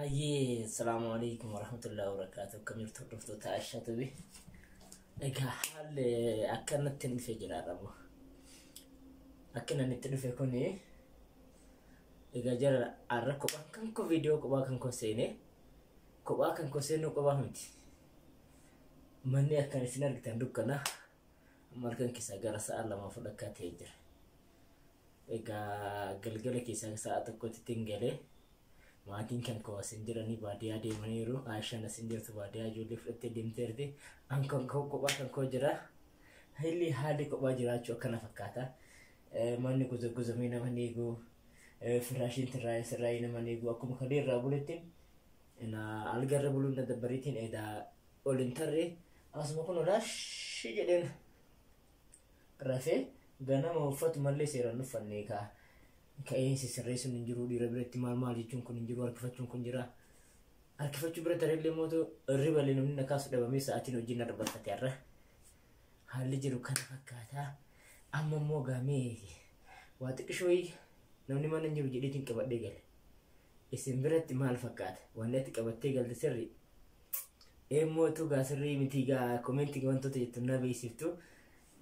Hayyee, salaamu alaikum warahmatullahi wabarakaatuh. Akkam jirtu hordoftoota Aishaa Tubii? Egaa haalli akkanatti hin dhufe jira rabu. Akkinan itti dhufe kuni egaa jara har'a kophaan kan koo viidiyoo kophaa kan koo seenee kophaa kan koo seenuu kophaa miti. Manni akkan isin argitan dukkana. Amma halkan keessaa gara sa'a 2 fudhakkaa ta'ee jira. Egaa galgala keessaa sa'a 1tti hin galee. Maatiin kan koo as hin jiranii baadiyyaa deemaniiru. Aishaan as hin jirtu baadiyyaa ijoollee fudhattee deemteerti. An kan koo kophaa kan koo jira. Haalli haalli kophaa jiraachuu akkana fakkaata. Manni gozagozamee nama hin eegu. Firaashiin tirraayee sirraayee nama hin eegu. Akkuma kalee irraa bulettiin algarra buluun dabbariitiin edaa ol hin tarree asuma kun olaashi jedheen rafee ganama uffatumallee seeraan uffannee kaa. Ka'ee sisirreessuun hin jiru dhiira biratti maal maal jechuun kun hin jiru harkifachuun kun jira. Harkifachuu bira tareellee mootu hirriballee namni na kaasu dhabamee sa'aatiin hojii na dabarfate har'a. Haalli jiru kana fakkaata. Amma immoo gaamee waa xiqqishoo namni mana hin jiru jedheetiin qabadhee gale. Isin biratti maal fakkaata? Wanni ati qabattee galte sirrii? Eemmootu gaa sirrii miti gaa komentii wantoota jettu na beeksiftu.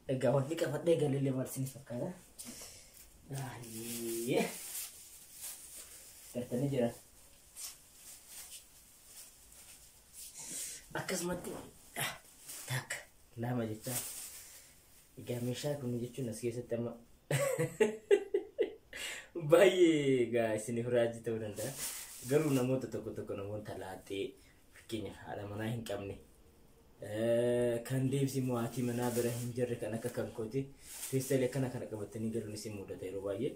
Egaa wanni qabadhee galellee maal isin fakkaata? Baay'ee gartanii jira. Akkasumatti takka lama jechaa. Egaa meeshaa kun jechuun as keessatti amma baay'ee egaa isiniif raajii ta'uu danda'a. Garuu namoota tokko tokko namoota laaxee fakkeenyaaf haadha manaa hin qabne kan deemsi immoo haati manaa bira hin jirre kan akka kan kooti feestaalii akkana kana qabatanii galuun isin mudata yeroo baay'ee.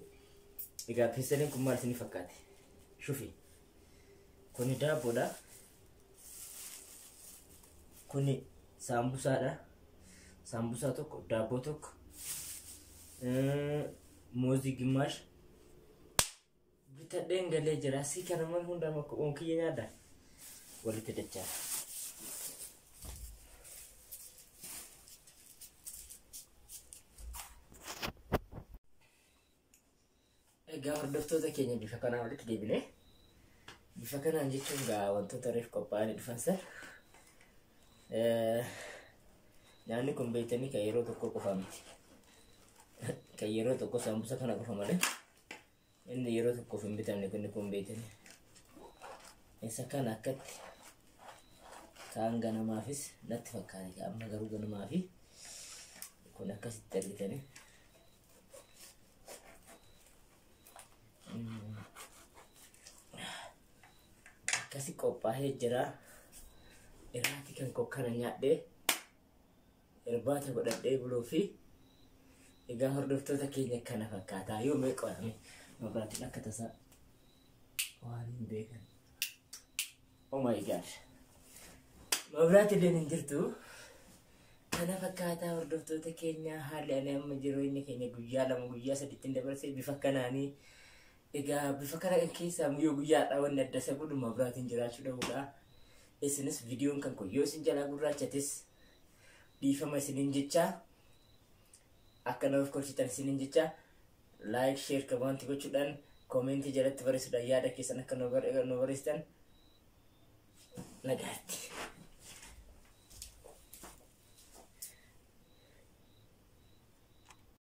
Egaa feestaaliin kun maal isinii fakkaate? Shufi. Kuni daabboodha. Kuni saambusaadha. Saambusaa tokko, daabboo tokko, muuzii gimmaash bitadheen galee jira. Si kana mal hundaa makka kiyya nyaadha. Walitti dachaa. Egaa hordoftoota keenya bifa kanaan walitti deebine. Bifa kanaan jechuun gaa wantoota reef qophaa'anii dhufan san. Nyaanni kun beektanii kan yeroo tokko qofa miti. Kan yeroo tokko saambusa kana qofa malee. Inni yeroo tokkoof hin bitamne kunni kun beektanii. Isa kana akkatti kaan ganamaafis natti fakkaate amma garuu ganamaafi kun akkasitti argitanii. Akkasi qophaa'ee jira. Irraati kan koo kana nyaadhee irbaata godhadhee buluu fi egaa hordoftoota keenya kana fakkaataa yoo meeqa qo'atame mabraatiin akka tasaa waan hin beekan. Oh my god. Mabraati illee hin jirtu. Kana fakkaataa hordoftoota keenya haalli ani amma jireenya keenya guyyaa 2 guyyaa 3tti dabarsee bifa kanaanii. Egaa bifa kana keessaa yoo guyyaadhaa wanni adda isa godhu mabraatiin jiraachuu dhabuudha. Isinis viidiyoon kan kun yoo isin jalaa gurraachates dhiifama isiniin jecha akka naaf kolchitan isiniin jecha like share comment gochuudhaan koomentii jalatti barreessuudhaan yaada keessan akka nu barreessitan nagaatti.